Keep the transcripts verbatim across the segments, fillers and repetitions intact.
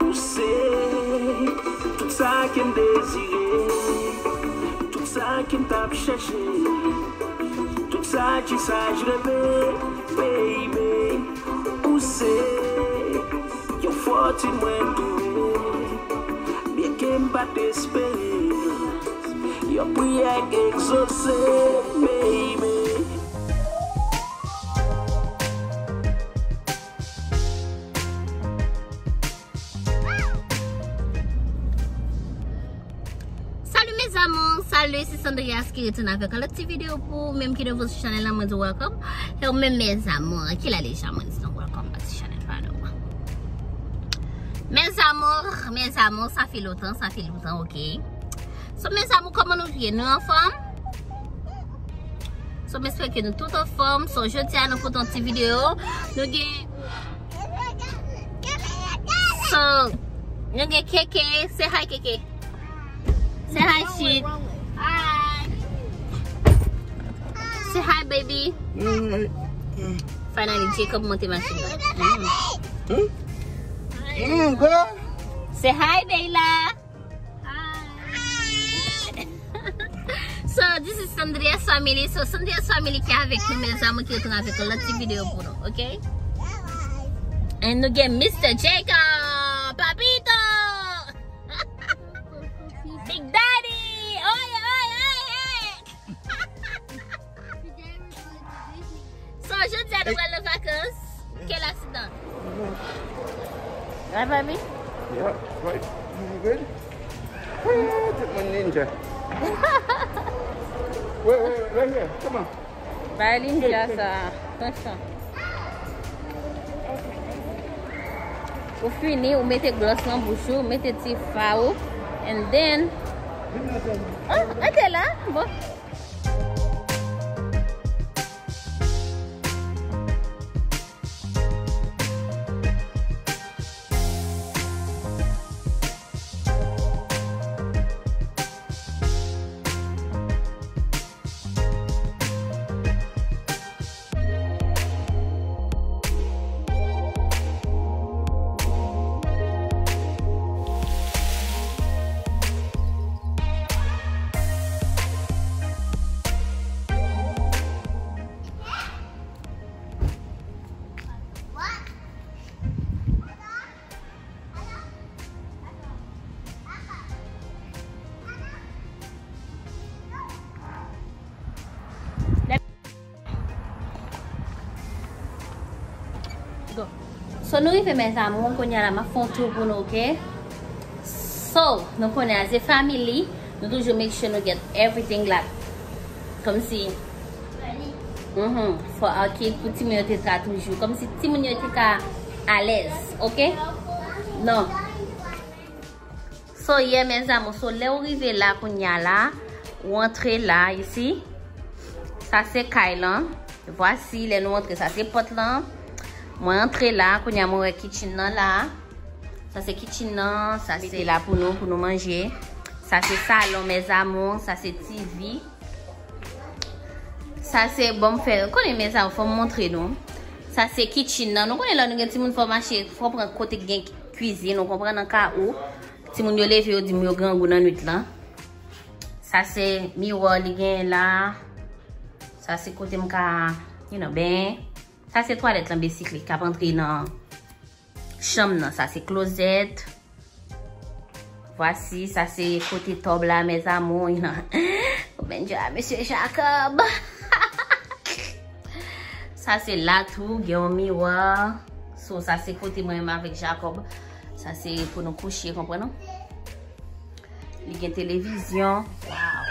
Ou se tout sa ke m dezire, tout sa ke m t ap chèche, tout sa ki sa j reve, baby. Ou se yon fòtin mwen touve, byen ke m pa t espere, yon priyè k egzose, baby. Salut mes amours, salut, se Sandrias ki retounen avèk yon lòt ti videyo pou ou menm ki nouvo sou chanèl la, mwen di w welcome. E ou menm mes amours, ki la deja mwen di nou welcome back sou chanèl pa nou. Mes amours, mes amours, sa fè lontan, sa fè lontan, ok. So mes amours, kòman nou ye? Nou anfòm? So, m espere ke nou tout anfòm. So, jodi a nou pote yon ti videyo. Nou gen So, nou gen Keke. Say hi, Keke. Say hi, shit. Hi. Say hi, baby. Finally, Jacob monte machin nan. Mm. Mm, girl. Say hi, Dayla. So, this is Sandria's family. So, Sandria's family ki avèk nou, mes amours, ki retounen avèk yon lòt ti videyo pou nou, ok? And nou gen Mister Jacob, Papito! Big Daddy! Oye, oye, oye! So, jodi a nou pral nan vakans. Quel accident? Right, baby? Yeah, right. You good? Ah, tout moun ninja. Wait, wait, wait, right here. Come on. Bay ninja sa. Attention. Ou fini, ou mete glòs nan bouch ou, mete ti fard ou, and then, oh, rete la. Bon. Go. So, nou rive, mes amours, kounye a la, m ap fè yon tou pou nou, ok? So, nou konnen as a family, nou toujou make sure nou get everything la. Kòmsi, mhm, for our kid, pou timoun yo te ka toujou, kòmsi timoun yo te ka alèz, ok? Non. So, yeah, mes amours, so, lè ou rive la, kounye a la, ou antre la, isi. Sa se kay lan. Vwasi, lè nou antre, sa se pòt lan. Mwen antre la, kounye a mwen wè kitchen nan la. Sa se kitchen nan, sa se la pou nou, pou nou manje. Sa se salon, mes amours, sa se T V. Sa se, bon, m fè, konnen, mes amours, fò m montre nou. Sa se kitchen nan. Nou konnen lè nou gen timoun fò mache, fò pran kote k gen kwizin, ou konprann, nan ka ou. Timoun yo leve, yo di m yo grangou nan nwit lan. Sa se miwa li genyen la. Sa se kote m ka, you know, benyen. Sa se twalèt lan, basically, k ap antre nan chanm nan. Sa se klozèt. Vwasi, sa se kote tòb la, mes amours, you know. Bondye, mesye Jacob. Sa se la tou, gen yon miwa. So, sa se kote mwen menm avèk Jacob. Sa se pou nou kouche, konprann nou? Li gen televizyon. Wow.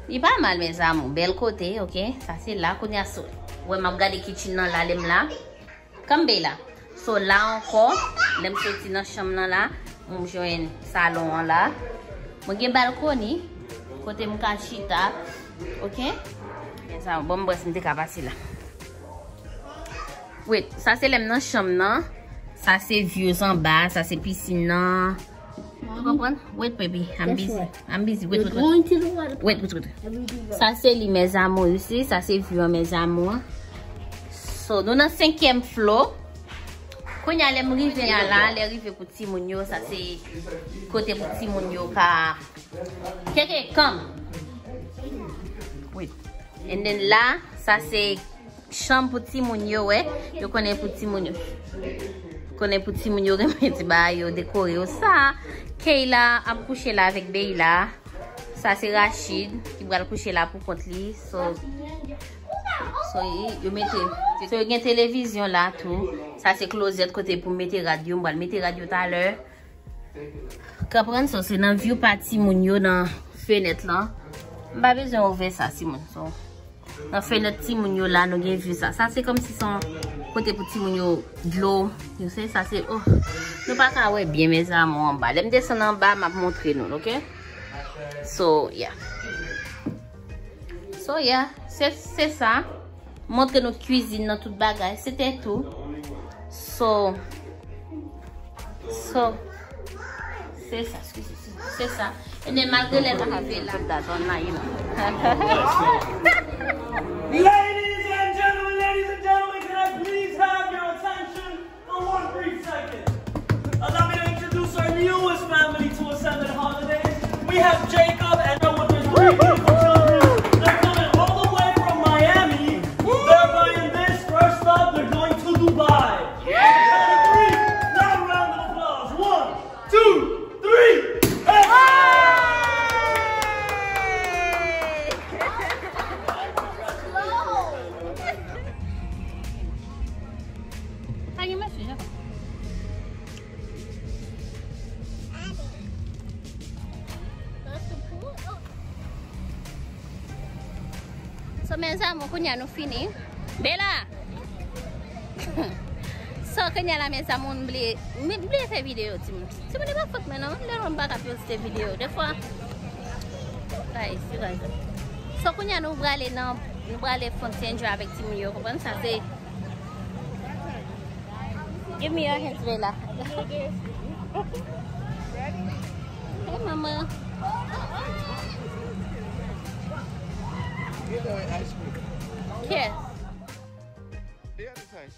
Li pa mal, mes amours. Bèl kote, ok? Sa se la, kounye a so. Wè, m ap gade kitchen nan la, lè m la. Kanpe la. So, la ankò, lè m soti nan chanm nan la, m jwenn salon an la. Mwen gen balkoni, kote m ka chita, ok? Mes amours, bon, m wè si m te ka pase la. Wait, sa se lè m nan chanm nan. Sa se views anba, sa se pisin nan. Ou konprann? Wait, baby, I'm busy. I'm busy. Wait, wait, wait. Wait, wait, wait. Sa se li, mes amours, you see? Sa se view an, mes amours. So, nou nan senkyèm floor. Kounye a lè m rive a la, lè rive pou timoun yo, sa se kote pou timoun yo ka keke kanm. Wait. And then la, sa se chanm pou timoun yo, wè. Yo konnen pou timoun yo. Konnen pou timoun yo renmen ti bagay yo, dekore yo. Sa, Kayla ap kouche la avèk Beyla. Sa se Rachid ki pral kouche la pou kont li. So, so, yo mete, so, yo gen televizyon la tou. Sa se klozèt kote pou mete rad yo. M pral mete rad yo talè. Konprann? So, se nan view pa timoun yo nan fenèt lan. M pa bezwen ouvè sa, timoun. So, nan fenèt timoun yo la, nou gen view sa. Sa se kòmsi se yon kote pou timoun yo, dlo. Yo se, sa se, oh, nou pa ka wè byen, mes amours, anba. Lè m desann anba, m ap montre nou, ok? So, yeah. So, yeah, se, se sa. Montre nou kwizin nan, tout bagay. Se te tou. So, so, se sa, eskize, se, se sa. E men malgre lè la, put that on now, you know. Ladies and gentlemen, ladies and gentlemen, can I please have your attention for one brief second? Allow me to introduce our newest family to Ascended Holidays. We have Jacob and with their three beautiful children. They're coming all the way from Miami. They're buying this. First up, they're going to Dubai. Three, loud round of applause. One, two, three. Hey! Pa gen mesye, Jacob. So, mes amours, kounye a nou fini. Bella! So, kounye a la, mes amours, m bliye, m bliye fè videyo, timoun. Timoun, e pa fòt mwen, non. Lè m pa ka poste videyo. Defwa, guys, you guys. So, kounye a nou prale nan, nou prale Fontaine Joy avèk timoun yo, konprann? Sa se Give me your hands, Bella. Hey, mama. Get the ice cream. Yes. The other side.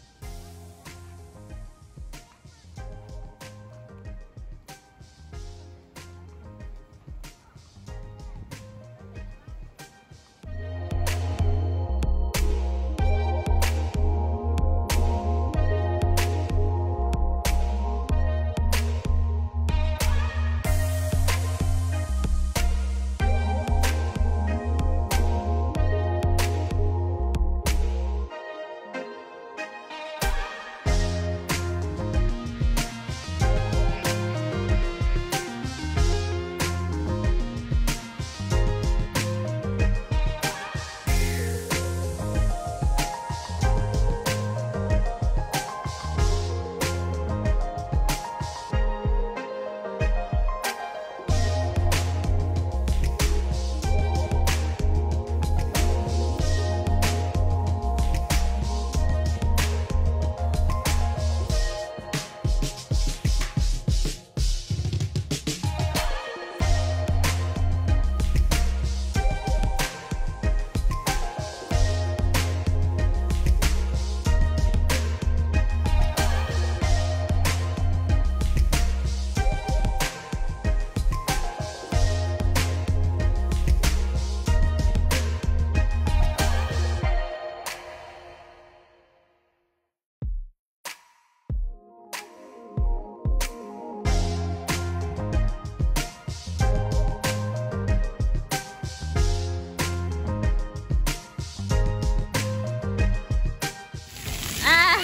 Ah!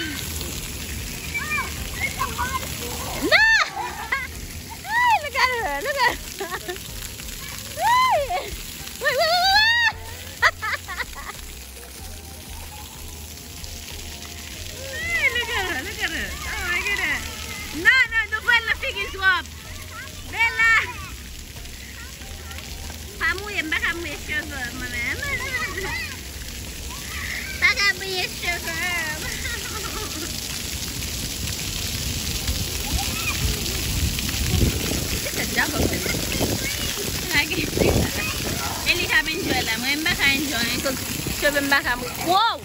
No! Ay, look at her, look at her. Ay! Wait, wait, wait, wait, wait! Ay, look at her, look at her. Oh my goodness. Non, non, nou pran nan figi l twòp. Bella. Pa mouye, m pa ka mouye cheve mwen menm. Pa ka mouye cheve m. Ki fè djab ap fè? Lage. E li k ap enjoy la. Mwen, m pa ka enjoy. Cheve m pa ka mouye. Wow!